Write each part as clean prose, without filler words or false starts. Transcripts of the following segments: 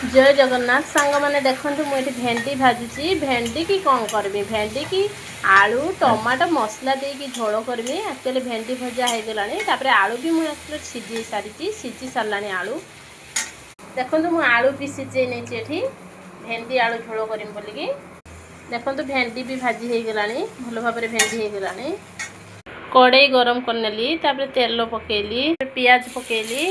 ଜୟ ଜଗନ୍ନାଥ ସାଙ୍ଗମାନେ, ଦେଖନ୍ତୁ ମୁଁ ଏଠି ଭେଣ୍ଡି ଭାଜୁଛି। ଭେଣ୍ଡିକି କ'ଣ କରିବି? ଭେଣ୍ଡିକି ଆଳୁ ଟମାଟୋ ମସଲା ଦେଇକି ଝୋଳ କରିବି। ଆକ୍ଚୁଆଲି ଭେଣ୍ଡି ଭଜା ହେଇଗଲାଣି। ତାପରେ ଆଳୁ ବି ମୁଁ ଆକ୍ଚୁଆଲି ସିଝେଇ ସାରିଛି, ସିଝି ସାରିଲାଣି ଆଳୁ। ଦେଖନ୍ତୁ, ମୁଁ ଆଳୁ ବି ସିଝେଇ ନେଇଛି ଏଠି ଭେଣ୍ଡି ଆଳୁ ଝୋଳ କରିବି ବୋଲିକି। ଦେଖନ୍ତୁ, ଭେଣ୍ଡି ବି ଭାଜି ହେଇଗଲାଣି, ଭଲ ଭାବରେ ଭେଣ୍ଡି ହେଇଗଲାଣି। କଡ଼େଇ ଗରମ କରିନେଲି, ତାପରେ ତେଲ ପକେଇଲି, ପିଆଜ ପକେଇଲି।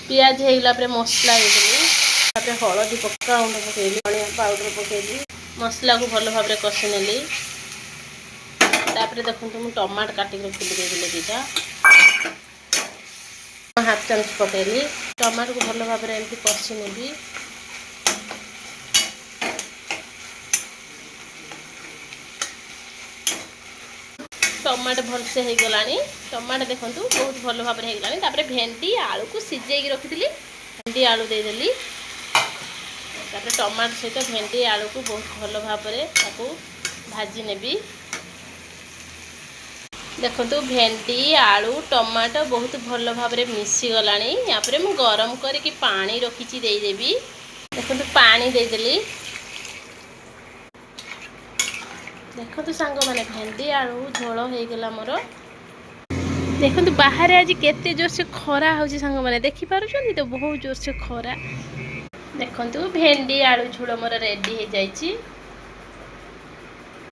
ପିଆଜ ହେଇଗଲା ପରେ ମସଲା ଦେଇଦେଲି। ତାପରେ ହଳଦୀ ପକା ଗୁଣ୍ଡ ପକେଇଲି, ଧନିଆ ପାଉଡ଼ର ପକେଇଲି, ମସଲାକୁ ଭଲ ଭାବରେ କଷି ନେଲି। ତାପରେ ଦେଖନ୍ତୁ, ମୁଁ ଟମାଟୋ କାଟିକି ରଖିଲି, ଦେଇଦେଲି ଦୁଇଟା, ହାଫ୍ ଚାମଚ ପକେଇଲି। ଟମାଟୋକୁ ଭଲ ଭାବରେ ଏମିତି କଷି ନେବି। ଟମାଟୋ ଭଲସେ ହେଇଗଲାଣି। ଟମାଟୋ ଦେଖନ୍ତୁ, ବହୁତ ଭଲ ଭାବରେ ହେଇଗଲାଣି। ତାପରେ ଭେଣ୍ଡି ଆଳୁକୁ ସିଝେଇକି ରଖିଥିଲି, ଭେଣ୍ଡି ଆଳୁ ଦେଇଦେଲି। ତାପରେ ଟମାଟୋ ସହିତ ଭେଣ୍ଡି ଆଳୁକୁ ବହୁତ ଭଲ ଭାବରେ ତାକୁ ଭାଜି ନେବି। ଦେଖନ୍ତୁ, ଭେଣ୍ଡି ଆଳୁ ଟମାଟୋ ବହୁତ ଭଲ ଭାବରେ ମିଶିଗଲାଣି। ୟାପରେ ମୁଁ ଗରମ କରିକି ପାଣି ରଖିଛି, ଦେଇଦେବି। ଦେଖନ୍ତୁ, ପାଣି ଦେଇଦେଲି। ଦେଖନ୍ତୁ ସାଙ୍ଗମାନେ, ଭେଣ୍ଡି ଆଳୁ ଝୋଳ ହେଇଗଲା ମୋର। ଦେଖନ୍ତୁ, ବାହାରେ ଆଜି କେତେ ଜୋରସେ ଖରା ହେଉଛି। ସାଙ୍ଗମାନେ, ଦେଖିପାରୁଛନ୍ତି ତ? ବହୁତ ଜୋରସେ ଖରା। ଦେଖନ୍ତୁ, ଭେଣ୍ଡି ଆଳୁ ଝୋଳ ମୋର ରେଡ଼ି ହେଇଯାଇଛି।